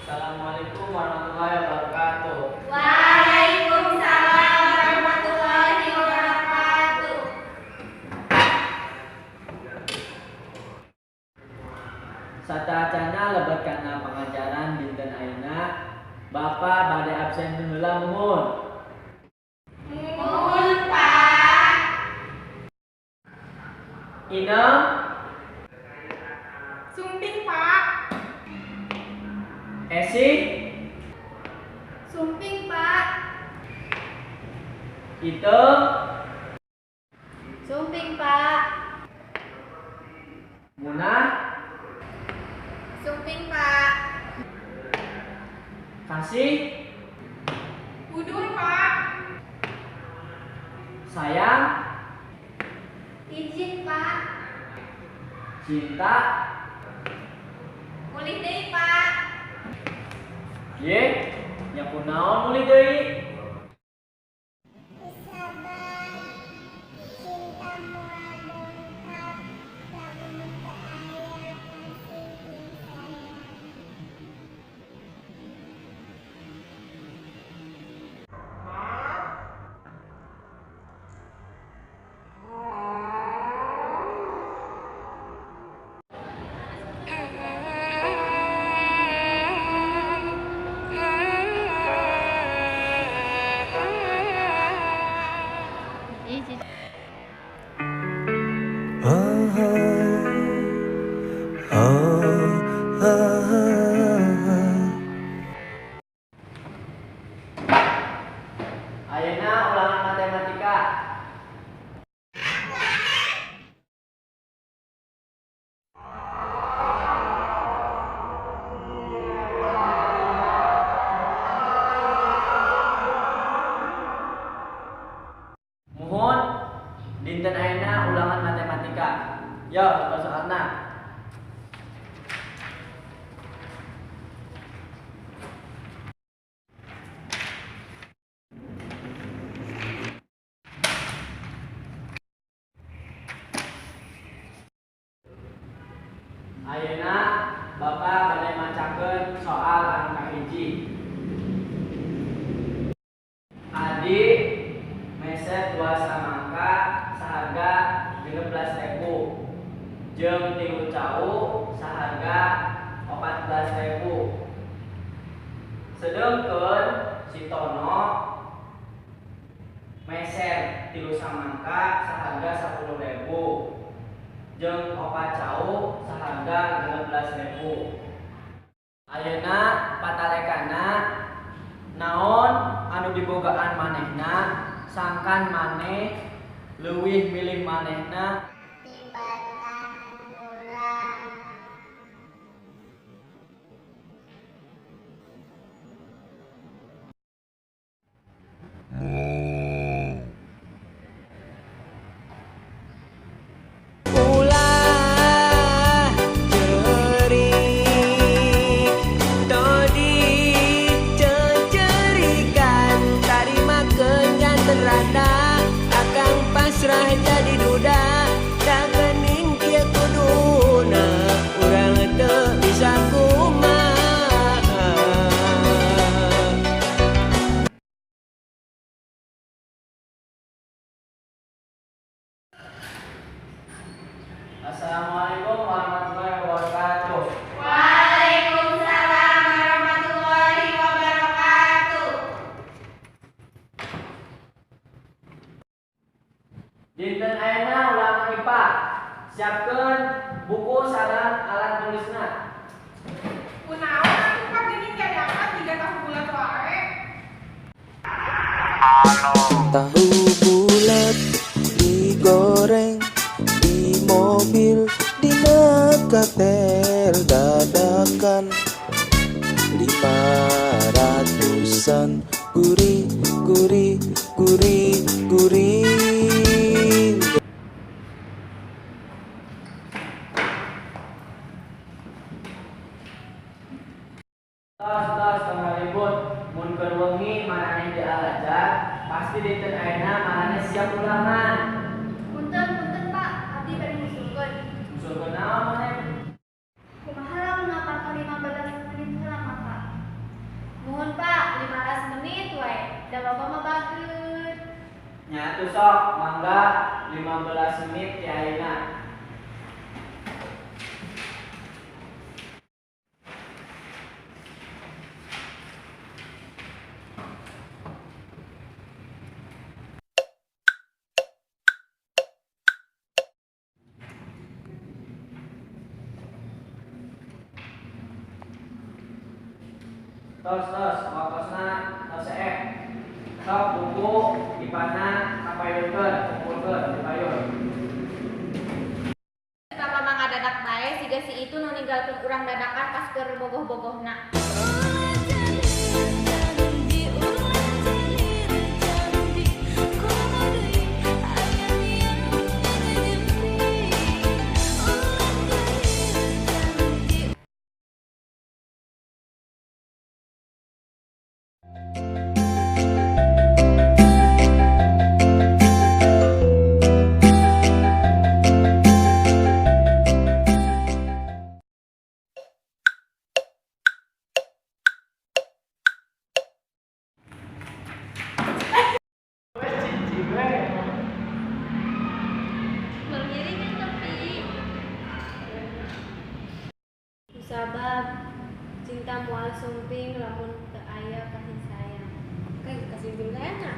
Assalamualaikum warahmatullahi wabarakatuh. Waalaikumsalam warahmatullahi wabarakatuh. Satacana lebet kana pangajaran dinten ayeuna, Bapak bade absen heula muhun. Muhun, Pak. Inem, Sumping, Pak. Esi, Sumping, Pak. Iteung, Sumping, Pak. Munah, Sumping, Pak. Kasih, Udur, Pak. Sayang, Izin, Pak. Cinta, Mulih deui, Pak. Ye, nya kunaon mulih deui? Sabar cinta moal dongkap lamun teu aya kasih jeung sayang. Ayeuna ulangan matematika. Muhun dinten ayeuna ulangan matematika. Yo, soalna. Ayeuna Bapak bade macakeun soal anu kahiji. Adi meser 2 samangka saharga 16.000 jeung 3 cau saharga 14.000. Sedengkeun si Tono meser 3 samangka saharga 10.000 jeung 4 cau saharga 16.000. Ayeuna patalekana naon anu dibogaan manehna sangkan maneh leuwih milih manehna Tibatan urang. Ulah ceurik todi cecerikan tarima kenyataan akang pasrah jadi duda da geuning kieu kuduna urang teu bisa kumaha. Assalamualaikum warahmatullahi wabarakatuh. Waalaikumsalam warahmatullahi wabarakatuh. Dinten ayeuna ulangan IPA. Siapkeun buku sareng alat tulisna. Kunaon atuh, Pak, geuning diangkat jiga tahu bulat wae. Tahu bulat digoreng di mobil dina katel dadakan 500-an gurih gurih gurih gurih. Tos tos tong ribut, mun keur wengi maraneh dialajar, pasti dinten ayeuna maraneh siap ulangan. Punten, punten, Pak, abdi bade ngusulkeun. Ngusulkeun naon maneh? Kumaha lamun ngapalkeun 15 menit heula mah, Pak? loba mah bager. Nya atuh sok, mangga 15 menit ti ayeuna. Tos tos, waktosna tos seep. Sok buku dipana kapayunkeun, kumpulkeun dipayun. Eta mah ngadadak bae siga si itu nu ninggalkeun urang dadakan pas keur bogoh-bogohna. Sabab cinta moal sumping lamun teu aya kasih sayang. Kayak kasih sayang.